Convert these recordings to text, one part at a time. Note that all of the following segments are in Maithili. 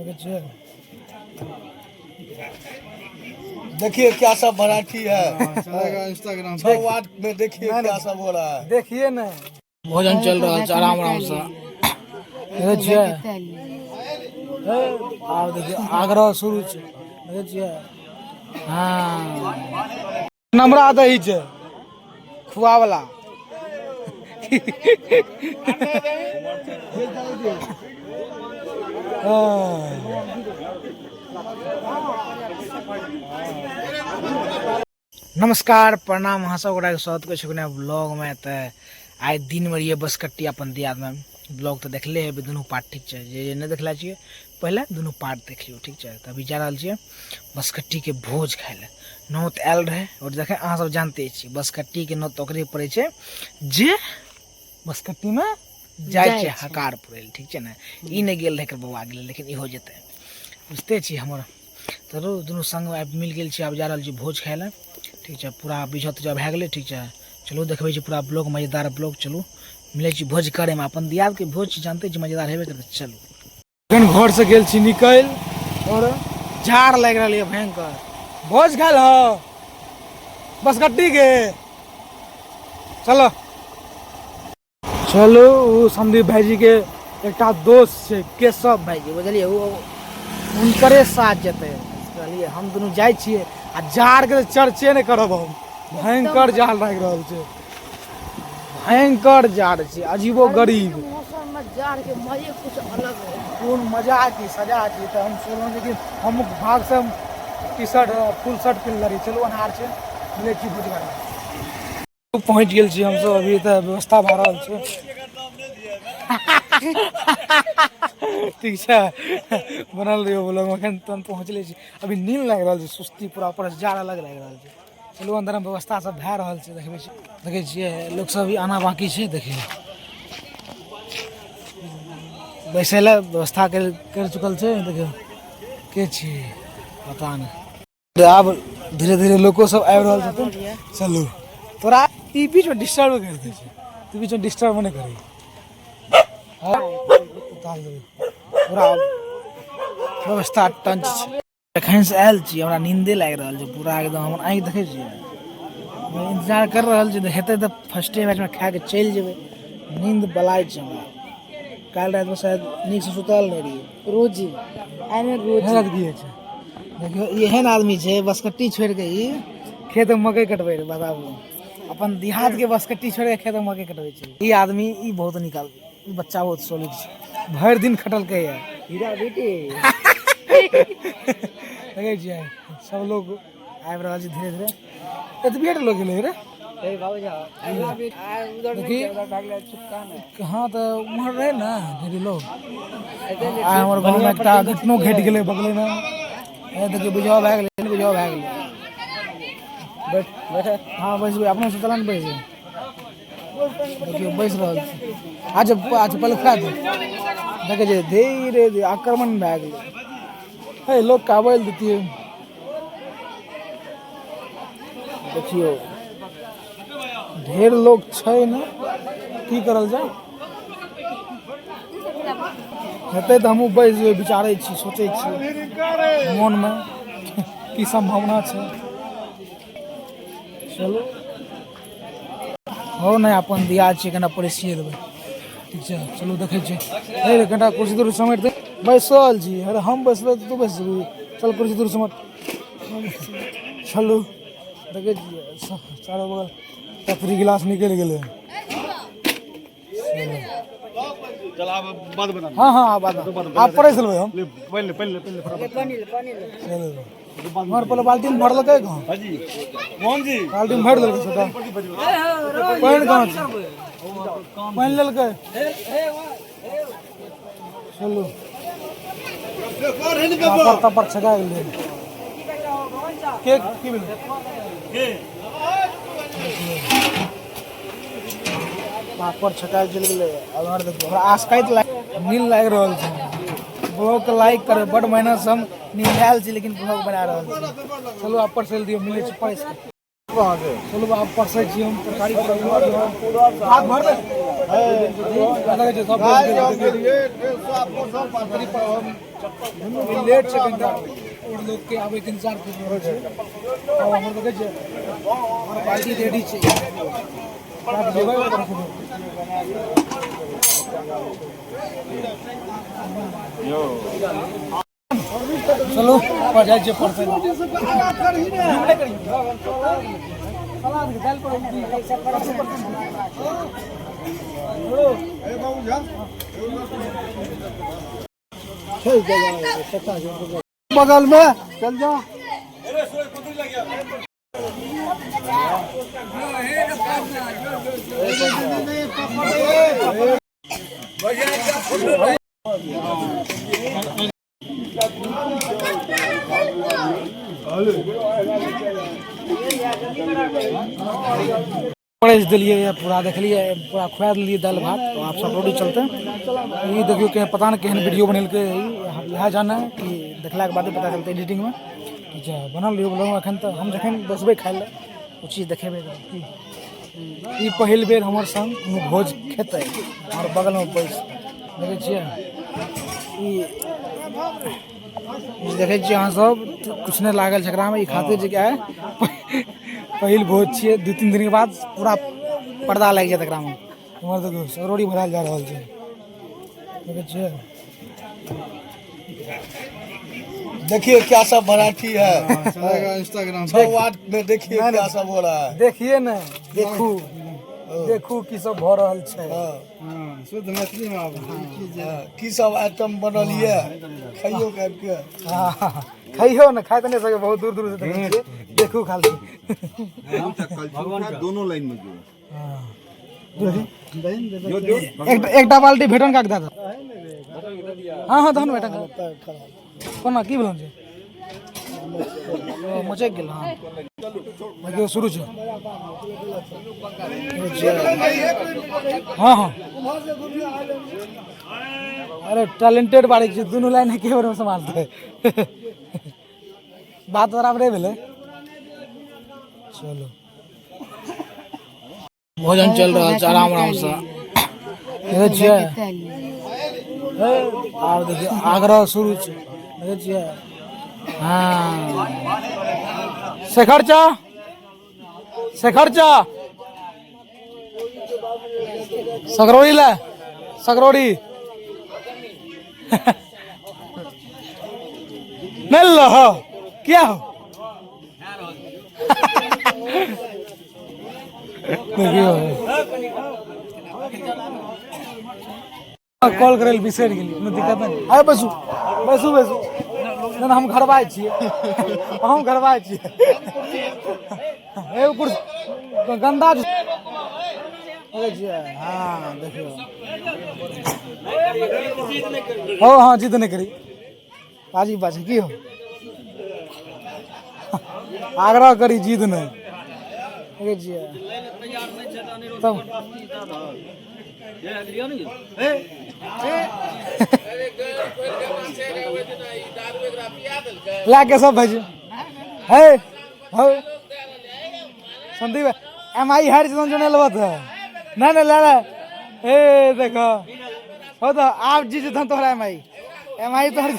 देखै छियै। देखिए क्या सब मराठी है। चलेगा इंस्टाग्राम। 6 वाट में देखिए क्या सब हो रहा है। देखिए ने, भोजन चल रहल छै आराम आराम से, देखै छियै। हे, आब देखियौ आग्रह शुरू छै, देखै छियै। हँ, नमरा दही छै खुआवला। हँ। नमस्कार, प्रणाम, अहाँ सब गोटाके स्वागत करै छी नया ब्लॉगमे। तऽ आइ दिनमे रहियै बसकट्टी अपन दियादमे। ब्लॉग तऽ देखले हेबै दुनू पार्ट, ठीक छै? जे जे नहि देखले छियै, पहिले दुनू पार्ट देख लियौ, ठीक छै? तऽ अभी जा रहल छियै बसकट्टीके भोज खाइ लए। नौत आयल रहै आओर देखे अहाँ सब जानते छियै, बसकट्टीके नौत तऽ ओकरे पड़ै छै जे बसकट्टीमे जाइ छै हकार पुरै लए, ठीक छै ने? ई नहि गेल रहै, एकर बौआ गेलै, लेकिन इहो जेतै, बुझिते छियै हमर। तऽ दुनू संग आबि मिल गेल छी, आब जा रहल छी भोज खाइ लए, ठीक छै? पूरा बीझो तीझो भए गेलै, ठीक छै? चलू देखबै छी पूरा ब्लॉग, मजेदार ब्लॉग। चलू मिलै छी भोज करैमे। अपन दियादके भोज छी, जानते छी मजेदार हेबे करतै। चलू, एखन घरसँ गेल छी निकलि आओर जाड़ लागि रहल यऽ भयंकर। भोज खायल हो बसकट्टी के, चलो चलू। ओ संदीप भाईजी के एकटा दोस्त छै केशव भाईजी, बुझलियै? ओ हुनकरे साथ जेतै, कहलियै। हम दुनू जाइ छियै आ जाड़के तऽ चर्चे नहि करब हम। भयंकर जाड़ लागि रहल छै, भयंकर जाड़ छै, अजीबो गरीब। मौसम में जाड़ के मजे कुछ अलग है। कोन मजा की सजा की। तऽ हम सोचलहुँ जे कि हम भागसँ हम टी शर्ट फुल शर्ट पहिरले रही। चलू, अन्हार छै, मिलै छी भोजघर। पहुँच गेल छी हमसब अभी, तऽ व्यवस्था भए रहल छै, ठीक छै? बनल रहियो ब्लॉग। एखन तुरंत पहुँचले छी, अभी नींद लागि रहल छै, सुस्ती पूरा ऊपर जाड़ अलग लागि रहल छै। चलू, अंदर मे व्यवस्था सब भए रहल छै, देखबै छी। देखै छियै, लोक सब अभी आना बाकी छै। देखियौ, बैसै लए व्यवस्था कर चुकल छै। देखियौ, के छी पता नहि। आब धीरे धीरे लोको सब आबि रहल छथिन। चलू, तोरा ई बीचमे डिस्टर्ब कर दै छै, तू बीचमे डिस्टर्ब नहि करी। हाँ, उतार देबै। पूरा व्यवस्था टंच छै। एखन से आयल छी, हमरा नींदे लागि रहल छै पूरा एकदम। हमर आँखि देखै छियै? इंतजार कर रहल छी, हेतै तऽ फर्स्टे बैचमे खा के चलि जेबै। नींद बलाय छै हमरा। काल्हि रातिमे शायद नीकसँ सुतल नहि रहियै। रोजी आइ रोजी राति की होइ छै? देखियौ, ई एहन आदमी छै, बसकट्टी छोड़ि कऽ ई खेतमे मकइ कटबै रहै। बताबू, अपन देहातके बसकट्टी छोड़ि कऽ खेतमे मकइ कटबै छै ई आदमी। ई बहुत नीक आदमी, ई बच्चा बहुत सॉलिड छै, भरि दिन खटलकै यऽ। हीरा बेटी। देखै छियै, सब लोग आबि रहल छै धीरे धीरे। एतबे टा लोग गेलै रे। देखी, हँ, तऽ उम्हर रहै ने ढेरी लोग। आइ हमर गाँवमे एकटा घटनो घटि गेलै बगलेमे। हे देखियौ, बुझाव भए गेलै, बुझाव भए गेलै। बैठ बैठ, हँ, बैसबै। अपनो से चला ने, बैस। देखियौ, बैस रहल छी। अच्छा अच्छा, पहिले खुआ दे। देखै छियै, धीरे धीरे आक्रमण भए गेलै। हे, लोक के आबै लए दैतियै। देखियौ, ढेर लोग छै ने, की करल जाय? हेतै तऽ हमहूँ बैस जेबै। विचारै छी, सोचै छी मोनमे की सम्भावना छै। चलू, हो नहि, अपन दिया छियै, कनिटा परसिए देबै, ठीक छै? चलू, देखै छियै। हे रे, कनिटा कुर्सी तुर्सी समेट दे। बैसल छी। अरे, हम बैसबै तऽ तू बैस जेबही? चल, कुर्सी तुर्सी समेट। चलू, देखै छियै, चारो बगल टपरी गिलास निकलि गेलै। हँ हँ, आब आब परसि लेबै हम। चलू, हमर पहिले बाल्टीन भरलकै कहाँ? बाल्टीन भरि देलकै छोटा। पानि कहाँ छै? पानि लेलकै। चलू, पापड़ तापड़ छका गेलै। के की भेलै? पापड़ छकायल चलि गेलै। आब हमर देखियौ, हमरा आसकैत लाग, नींद लागि रहल छै। ब्लॉग के लाइक करे। बड मेहनत से हम नींद आयल छी, लेकिन ब्लॉग बना रहल छी। चलू, आब परसै दियौ, मिलै छी परसि के। चलू, आब परसै छी हम तरकारी। हाथ भर दे। लगै छै सब बैस गेलै। लेट छै कनिटा, आओर लोकके आबैके इंतजार करि रहल छै। आब हमर देखै छियै, हमर पार्टी रेडी छै। आब जेबै ओकर। चलू, पर जाइ छियै परसै। बगल में चल जा। परसि देलियै, पूरा देखलियै, पूरा खुआ देलियै दालि भात। तो आब सकरौड़ी चलते। ई देखियौ, केहन पता नहि केहन वीडियो बनेलकै, इएह जाने कि देखलाके बादे पता चलतै एडिटिंगमे। ठीक छै, बनल रहियौ ब्लॉगमे। एखन तऽ हम जखन बैसबै खाइ लए, ओ चीज देखेबै की ई पहिल बेर हमर संग कोनो भोज खेतै। हमर बगलमे बैस देखै छियै, ई ई देखै छियै अहाँ सब, किछु नहि लागल छै एकरामे। ई खातिर जे कि आइ पहिल भोज छियै, 2-3 दिनके बाद पूरा पर्दा लागि जायत एकरामे। इम्हर देखियौ, सकरौड़ी भरायल जा रहल छै, देखै छियै। देखिए क्या सब वैरायटी है। इंस्टाग्राम। 6 वाट में देखिए क्या सब हो रहा है। देखिए ने, देखू देखू की सब भऽ रहल छै। हाँ, शुद्ध मैथिली में आब हाँ, की सब आइटम बनल ये, खाइयो काटि के। हाँ, खइयो ने, खाइ तऽ नहि सकै, बहुत दूर दूर से देखै छियै। देखू खाली। दोनों लाइन में जो एक एकटा बाल्टी भेटन काक दादा। हाँ, तहन भेटन कोना की भेलन छै? ओ, मचकि गेल। हाँ, देखियौ, शुरू छै। हाँ, अरे टैलेंटेड बाड़ी छै, दुनू लाइन एके बेरमे सम्हालतै। बात बराबरे भेलै। चलू, भोजन चल रहल छै आराम आरामसँ, देखै छियै। आब देखियौ, आग्रह शुरू छै, देखै छियै। हाँ, शेखर चा, शेखर चा, सकरौड़ी ले, सकरौड़ी नहीं लो, क्या हो? देखियौ, कॉल करै लए बिसरि गेली। कोनो दिक्कत नहि। अरे बैसू बैसू बैसू। नहि, हम घरबाइ छियै, हम घरबाइ छियै। एगो कुर्सी गन्दा छै। देखै छियै? हाँ, देखियौ। हो, हाँ, जिद नहि करी। बाजी बाजी की हो? आग्रह करी, जिद नहि। देखै छियै तब। ला के सब भाईजी है हो। संदीप एम आई हार जन जने लेबत है। नहीं नहीं, ले ले। ए देखो, हो तो आप जीत जतन तोहरा एम आई, एम आई तोहर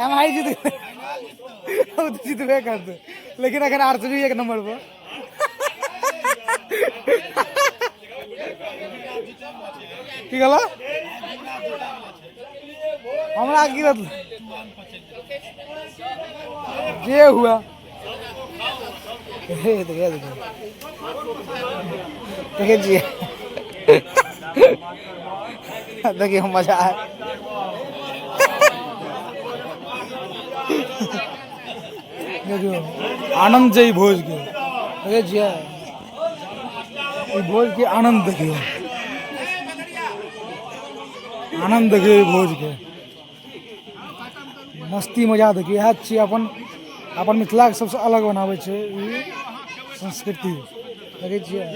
एम आई जीत, ओ तो जीतबे करते, लेकिन अखन आरसीबी एक नंबर पर। की कहला? हमरा की मतलब जे हुआ। हे देखिए देखिए, देखिए जी, देखिए, मजा आया। देखियौ, आनंद छै ई भोजके। देखै छियै ई भोजके आनंद? देखियौ आनंद, देखियौ ई भोजके मस्ती मजा। देखियौ, इएह छियै अपन अपन मिथिलाके सबसँ अलग बनाबै छै ई संस्कृति। देखै छियै,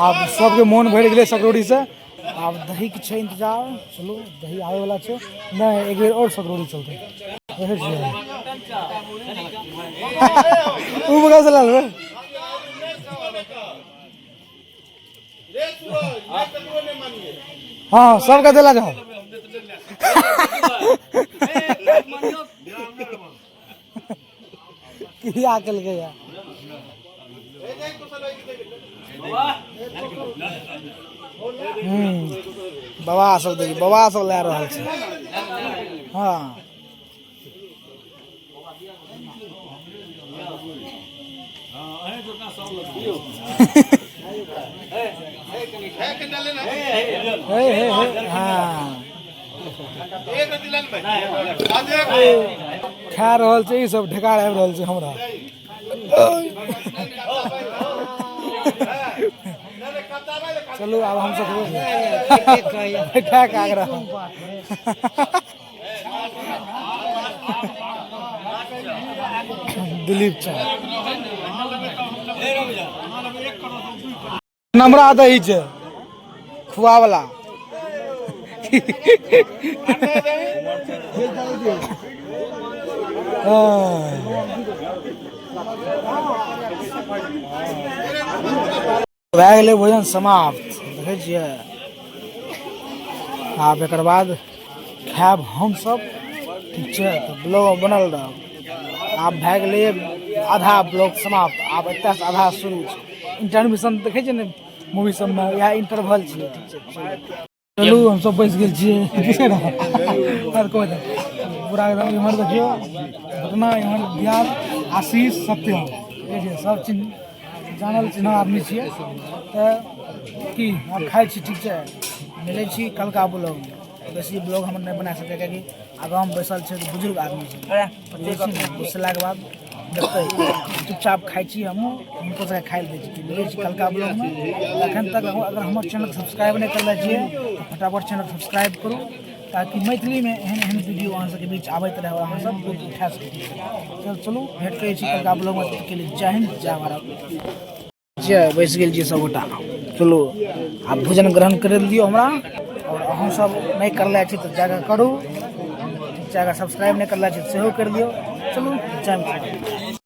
आब सबके मोन भरि गेलै सकरौड़ीसँ। आब दहीके छै इंतजार। चलू, दही आबैवला छै। नहि, एक बेर आओर सकरौड़ी चलतै। देखै छियै, ओ बगल से लए लेबै। हाँ, सबके देला जाओ। क्रिया केलकै या। बाबा सब देखी, बाबा सब लए रहल छै। हाँ हे हे हे, हाँ खा रहल छै ई सब, ढेकार आबि रहल छै हमरा। चलू आब हमसब बैठा के आग्रह। दिलीप छै नमरा दही छै खुआवला। भए गेलै भोजन समाप्त, देखै छियै। आब एकर बाद खायब हमसब, ठीक छै? तऽ ब्लॉग बनल रहब। आब भए गेलै आधा ब्लॉग समाप्त, आब एतयसँ आधा शुरू छै। इंटरमिशन देखै छियै ने मूवी सबमे, इएह इंटरवल छियै, ठीक छै? चलू हमसब बैस गेल छियै। आर कोइ पूरा एकदम इम्हर देखियौ, घटना इम्हर बिहार आशीष सत्यम, ठीक छै? सब चिन्ह जानल चिन्ह आदमी छियै। तऽ की आब खाइ छी, ठीक छै? मिलै छी कलका ब्लॉगमे। बेसी ब्लॉग हम नहि बना सकै, कियाकि आगाँमे बैसल छै बुजुर्ग आदमी छै, बैसलाके बाद देखतै। चुपचाप खाइ छी हमहूँ, हुनको सबके खाइ लए दै छी। मिलै छी कलका ब्लॉगमे। एखन तक अगर हमर चैनल सब्सक्राइब नहि करले छियै तऽ फटाफट चैनल सब्सक्राइब करू, ताकि मैथिलीमे एहन एहन वीडियो अहाँ सबके बीच आबैत रहै और अहाँ सब लुत्फ उठा सकी। चलू भेंट करै छी कलका ब्लॉगमे। के लिए जय हिन्द, जय भारत। बैस गेल छी सबगोटा। चलू आब भोजन ग्रहण करै दियौ हमरा, और अहूँ सब नहि करले छी तऽ जाकऽ करू, ठीक छै? अगर सब्सक्राइब नहि करले छी सेहो करि दियौ। चलू जय मिथिला।